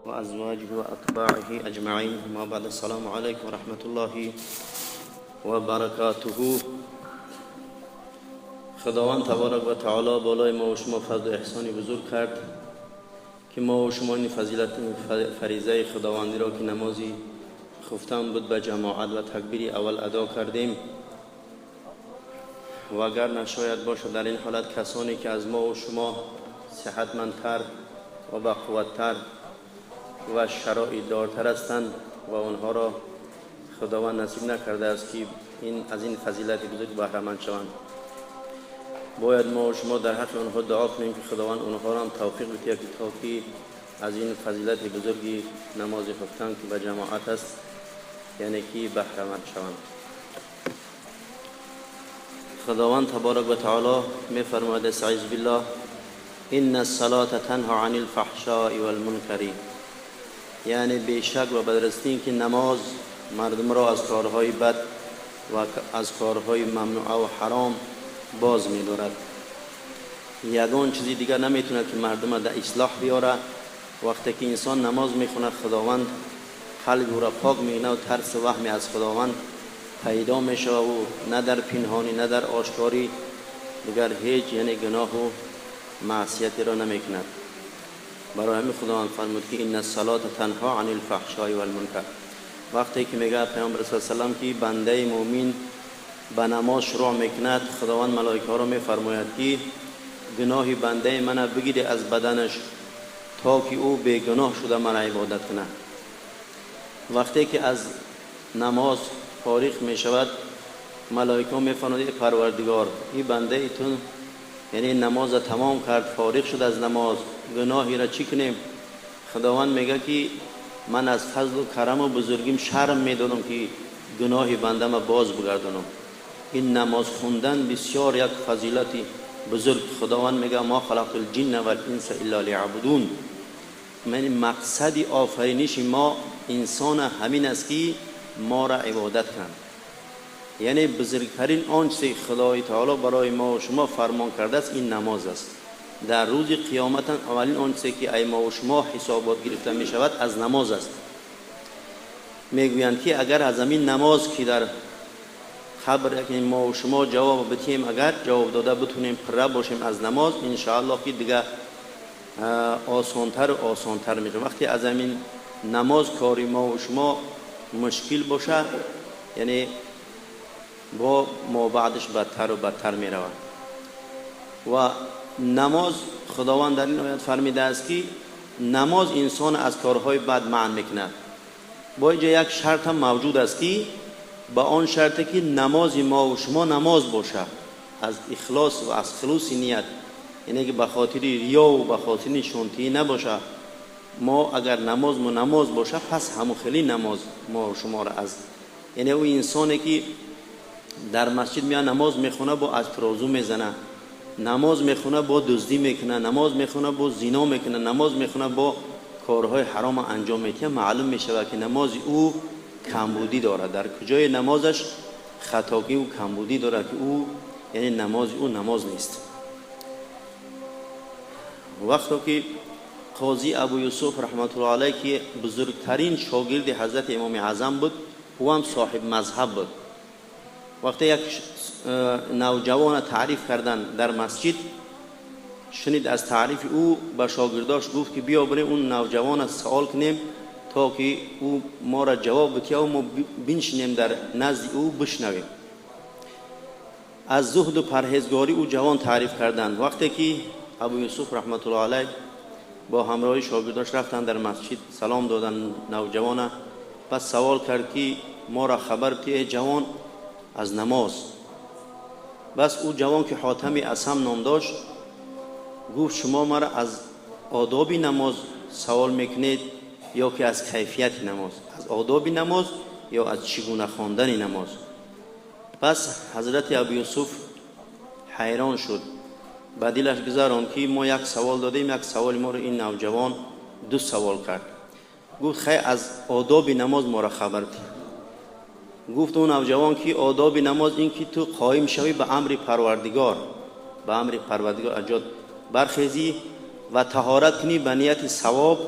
وأزواجه وأتباعه أجمعين. ما بعد، السلام عليكم ورحمة الله وبركاته. خداوند تبارک و تعالی بالای ما و شما فضل و احسانی بزرگ کرد که ما و شما این فضیلت فریضه خداوندی را که نمازی خفتن بود به جماعت و تکبیر اول ادا کردیم. و اگر نشاید باشد در این حالت کسانی که از ما و شما صحتمندتر و با قوتتر و شرایط دارتر هستند و آنها را خداوند نصیب نکرده است که این از این فضیلت بزرگ بهره مند شوند، باید ما و شما در حق آنها دعا کنیم که خداوند آنها را هم توفیق بده که تا که از این فضیلت بزرگی نماز خفتن که به جماعت است یعنی که بهره مند شوند. خداوند تبارک و تعالی می‌فرماید: استعیذ بالله، ان الصلاة تنها عن الفحشاء والمنکر. یعنی بیشک و بدرستی که نماز مردم را از کارهای بد و از کارهای ممنوعه و حرام باز می‌دارد. یگان چیزی دیگر نمیتونه که مردم در اصلاح بیاره. وقتی که انسان نماز میخونه، خداوند قلب او را پاک میکنه و ترس و وهمی از خداوند پیدا میشه و نه در پنهانی نه در آشکاری دیگر هیچ یعنی گناه و معصیتی را نمیکند. برای همین خداوند فرمود که ان الصلاة تنها عن الفحشاء والمنکر. وقتی که میگه پیامبر صلی الله علیه و سلم که بنده مؤمن به نماز شروع میکند، خداوند ملائکه ها را میفرماید که گناه بنده من بگیره از بدنش تا که او بیگناه شده من عبادت کنه. وقتی که از نماز فارغ می شود، ملائکه میفرمایند: پروردگار، این بنده ایتون یعنی نماز تمام کرد، فارغ شد از نماز، گناهی را چی کنیم؟ خداوند میگه که من از فضل و کرم و بزرگیم شرم میدادم که گناه بنده ما باز بگردانم. این نماز خوندن بسیار یک فضیلت بزرگ. خداوند میگه: ما خلقت الجن والانس الا لیعبدون. من مقصد آفرینش ما انسان همین است که ما را عبادت کنند. یعنی بزرگترین آنچه خدای تعالی برای ما و شما فرمان کرده است این نماز است. در روز قیامت اولین آنچه که ای ما و شما حسابات گرفته می شود از نماز است. میگویند که اگر از همین نماز که در قبر که ما و شما جواب بدهیم، اگر جواب داده بتونیم، پره باشیم از نماز، انشاءالله که دیگه آسانتر و آسانتر میشه. وقتی از همین نماز کاری ما و شما مشکل باشه، یعنی با ما بعدش بدتر و بدتر می رود. و نماز خداوند در این آیت فرمیده است که نماز انسان از کارهای بد منع میکند. با اینجا یک شرط هم موجود است که با آن شرط که نماز ما و شما نماز باشه از اخلاص و از خلوص نیت، یعنی که به خاطر ریا و به خاطر نشونتی نباشه. ما اگر نماز ما نماز باشه، پس همو خیلی نماز ما و شما را از یعنی او انسانی که در مسجد میاد نماز میخونه با از ترازو میزنه، نماز میخونه با دزدی میکنه، نماز میخونه با زنا میکنه، نماز میخونه با کارهای حرام انجام میده، معلوم میشود که نماز او کمبودی داره. در کجای نمازش خطاگی و کمبودی داره که او یعنی نماز او نماز نیست. وقتی که قاضی ابو یوسف رحمت الله علیه که بزرگترین شاگرد حضرت امام اعظم بود، او هم صاحب مذهب بود، وقتی یک نوجوان تعریف کردن در مسجد، شنید از تعریف او، به شاگرداش گفت که بیا بریم اون نوجوان سوال کنیم تا که او ما را جواب بده و ما بنشینیم در نزد او بشنویم. از زهد و پرهیزگاری او جوان تعریف کردند. وقتی که ابو یوسف رحمت الله علیه با همراهی شاگرداش رفتن در مسجد، سلام دادن نوجوان، پس سوال کرد که ما را خبر بده جوان از نماز. بس او جوان که حاتم اصم نام داشت گفت: شما مرا از آداب نماز سوال میکنید یا که از کیفیت نماز؟ از آداب نماز یا از چگونه خواندن نماز؟ پس حضرت ابو یوسف حیران شد، به دلش گذران که ما یک سوال دادیم، یک سوال ما رو این نوجوان دو سوال کرد. گفت: خیر، از آداب نماز ما را خبر ده. گفت اون نوجوان که آداب نماز این که تو قایم شوی به امر پروردگار، به امر پروردگار از جات برخیزی و طهارت کنی به نیت ثواب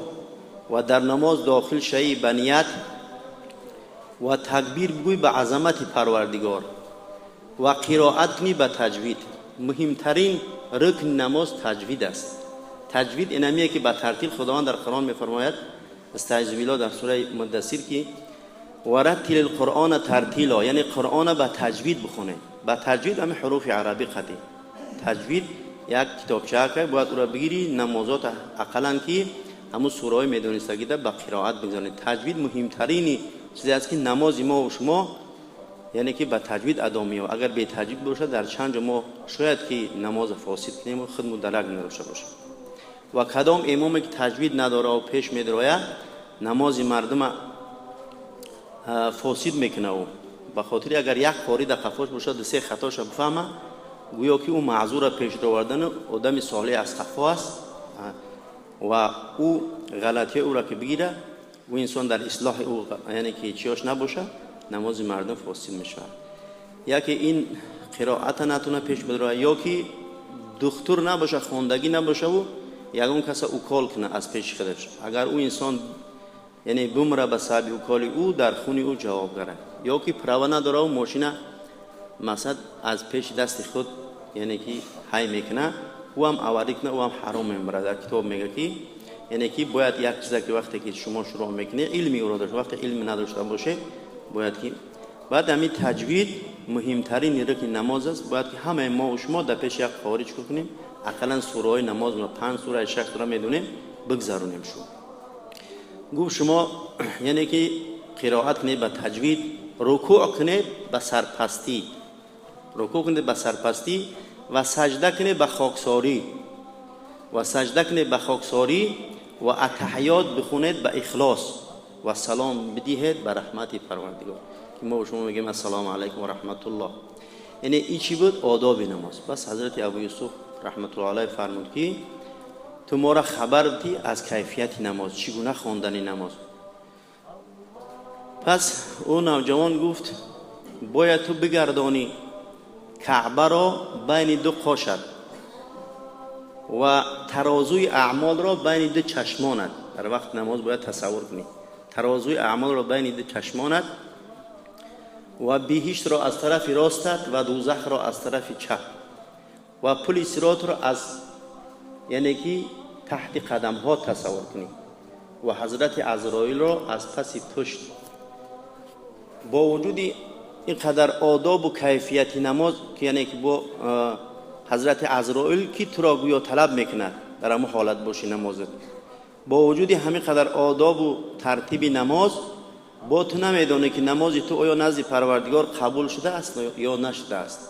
و در نماز داخل شوی به نیت و تکبیر بگوی به عظمت پروردگار و قرائت کنی به تجوید. مهمترین رکن نماز تجوید است. تجوید اینمیه که به ترتیل خداوند در قرآن میفرماید، استعیذ بالله در سوره مدثر که ورتل القرآن ترتیلا، یعنی قرآن به تجوید بخونه. به تجوید همه حروف عربی قطعی. تجوید یک کتابچه که باید او را بگیری، نمازات اقلا که همون سوره های میدونستگی ده به قرائت بگذارید. تجوید مهمترین چیزی است که نماز ما و شما یعنی که به تجوید ادا می‌یابد. اگر به تجوید باشه در چند جا ما شاید که نماز فاسد کنیم و خودمون درک نداشته باشیم. و کدام امامی که تجوید نداره و پیش می‌دراید نماز مردم فاسد میکنه. او به خاطر اگر یک قاری در قفاش باشه دو سه خطاش بفهمه، گویا که او معذور پیش آوردن آدم صالح از قفا است و او غلطی او را که بگیره و انسان در اصلاح او یعنی که چیاش نباشه نماز مردم فاسد میشه. یا که این قرائت نتونه پیش بداره، یا که دکتر نباشه، خوندگی نباشه و یگان کس اوکال کنه از پیش خودش. اگر او انسان یعنی بمره به سبب اوکال او در خون او جواب گره. یا که پروا نداره و ماشین مثلا از پیش دست خود یعنی که های میکنه، او هم اواری کنه، او هم حرام میبره. در کتاب میگه که یعنی که باید یک چیزی که وقتی که شما شروع میکنه علمی او را داشته، وقتی علم نداشته باشه باید که بعد همین تجوید مهمترین رکن نماز است. باید که همه ما و شما در پیش یک قاری چکار کنیم، اقلا سوره های نماز ما 5 سوره 6 سوره میدونیم بگذرونیم. شو گفت شما یعنی که قرائت کنید به تجوید، رکوع کنید به سرپستی، رکوع کنید به سرپستی و سجده کنید به خاکساری و سجده کنید به خاکساری و التحیات بخونید به اخلاص و سلام بدهید به رحمت پروردگار که ما به شما میگیم السلام علیکم و رحمت الله. یعنی این چی بود؟ آداب نماز. بس حضرت ابو یوسف رحمت الله علیه فرمود که تو ما را خبر بدی از کیفیت نماز، چگونه خواندن نماز. پس او نوجوان گفت باید تو بگردانی کعبه را بین دو قاشت و ترازوی اعمال را بین دو چشمانت. در وقت نماز باید تصور کنی ترازوی اعمال را بین دو چشمانت و بهشت را از طرف راستت و دوزخ را از طرف چپ و پل صراط را از یعنی که تحت قدم ها تصور کنی و حضرت عزرائیل را از پس پشت. با وجود اینقدر آداب و کیفیت نماز که یعنی که با حضرت عزرائیل که تو را گویا طلب میکند در همون حالت باشی نمازت، با وجود همین قدر آداب و ترتیب نماز با تو نمیدانه که نماز تو آیا نزد پروردگار قبول شده است یا نشده است.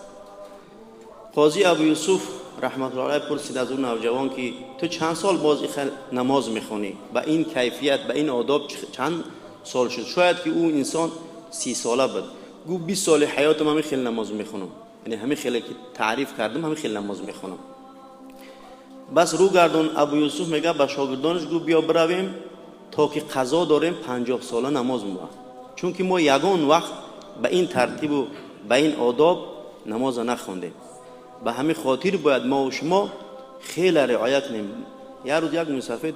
قاضی ابو یوسف رحمت الله علیه پرسید از اون نوجوان که تو چند سال باز نماز میخونی با این کیفیت با این آداب چند سال شد؟ شاید که او انسان 30 ساله بود. گو 20 سال حیاتم همین خیلی نماز میخونم، یعنی همین خیلی که تعریف کردم همین خیلی نماز میخونم. بس رو گردون ابو یوسف میگه به شاگردانش گو بیا برویم تا که قضا داریم 50 ساله نماز میخونم، چون که ما یگان وقت به این ترتیب و به این آداب نماز نخوندیم. به همین خاطر باید ما و شما خیلی رعایت کنیم. یه روز یک مسافر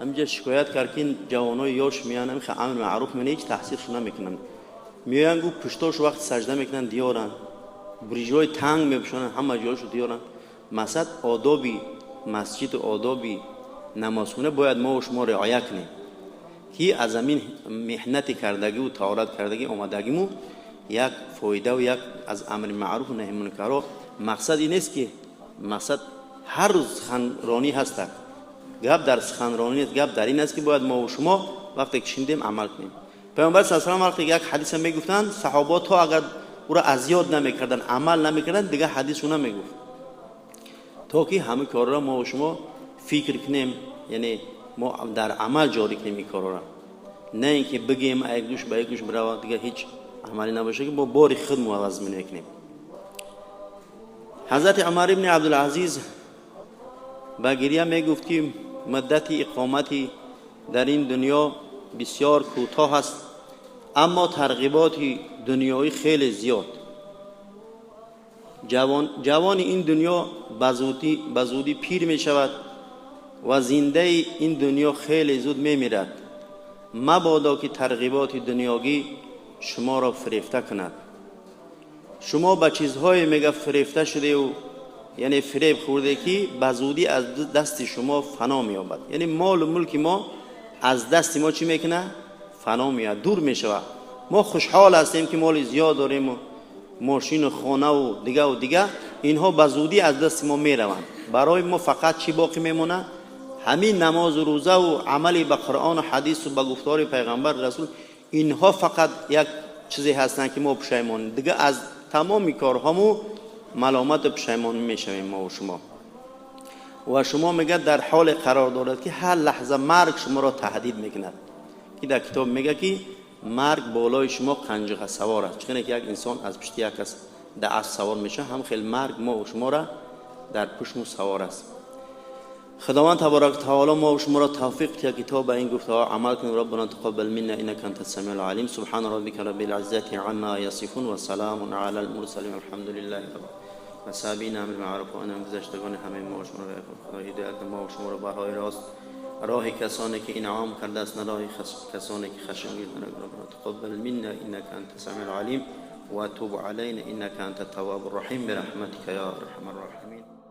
همینجا شکایت کرد که این جوانای یاش میان همین امر معروف میانه هیچ تحصیلشون نمیکنن، میان گو پشتاش وقت سجده میکنن دیارن، بریجای تنگ میپوشونن، همه جاشو دیارن. مثلا آدابی مسجد و آدابی نمازخونه باید ما و شما رعایت کنیم که از همین محنت کردگی و طهارت کردگی آمدگیمو یک فایده و یک از امر معروف و نهی منکر. مقصد این نیست که مقصد هر روز سخنرانی هست، گپ در سخنرانی نیست، گپ در این است که باید ما و شما وقتی که شنیدیم عمل کنیم. پیامبر صلی الله علیه و آله وقتی یک حدیث میگفتند صحابه تا اگر او را از یاد نمیکردن عمل نمیکردن دیگه حدیث او نمیگفت، تا که همه کارا را ما و شما فکر کنیم، یعنی ما در عمل جاری کنیم این کارا را، نه اینکه بگیم یک گوش به یک گوش برود دیگه هیچ عملی نباشه که با بار خود عوض میکنیم. حضرت عمر ابن عبدالعزیز با گریه میگفت که مدت اقامتی در این دنیا بسیار کوتاه است، اما ترغیبات دنیایی خیلی زیاد. جوان این دنیا به زودی پیر می شود و زنده این دنیا خیلی زود میمیرد. مبادا که ترغیبات دنیاگی شما را فریفته کند. شما به چیزهای میگه فریفته شده و یعنی فریب خورده که به زودی از دست شما فنا می‌یابد. یعنی مال و ملک ما از دست ما چی میکنه؟ فنا میاد، دور میشود. ما خوشحال هستیم که مال زیاد داریم و ماشین و خانه و دیگه و دیگه، اینها به زودی از دست ما میروند. برای ما فقط چی باقی میمونه؟ همین نماز و روزه و عملی به قرآن و حدیث و به گفتار پیغمبر رسول، اینها فقط یک چیزی هستند که ما پشیمان، دیگه از تمام کارهامو ملامت و پشیمان میشویم ما و شما. و شما میگه در حال قرار دارد که هر لحظه مرگ شما را تهدید میکند. که در کتاب میگه که مرگ بالای شما قنجقه سوار است. چون که یک انسان از پشت یک کس در اسب سوار میشه، هم خیلی مرگ ما و شما را در پشت سوار است. خداوند تبارک تعالی ما و شما را توفیق بده که تا به این گفته ها عمل کنیم. ربنا تقبل منا انك انت السميع العليم. سبحان ربك رب العزة عما يصفون وسلام على المرسلين الحمد لله رب و سابین امر معروف و انهم گذشتگان همه ما و شما را خدا هدایت ما و شما را به راه راست، راه کسانی که انعام کرده است، نه راه کسانی که خشمگین. ربنا تقبل منا انك انت السميع العليم وتب علينا انك انت التواب الرحيم برحمتك يا ارحم الراحمين.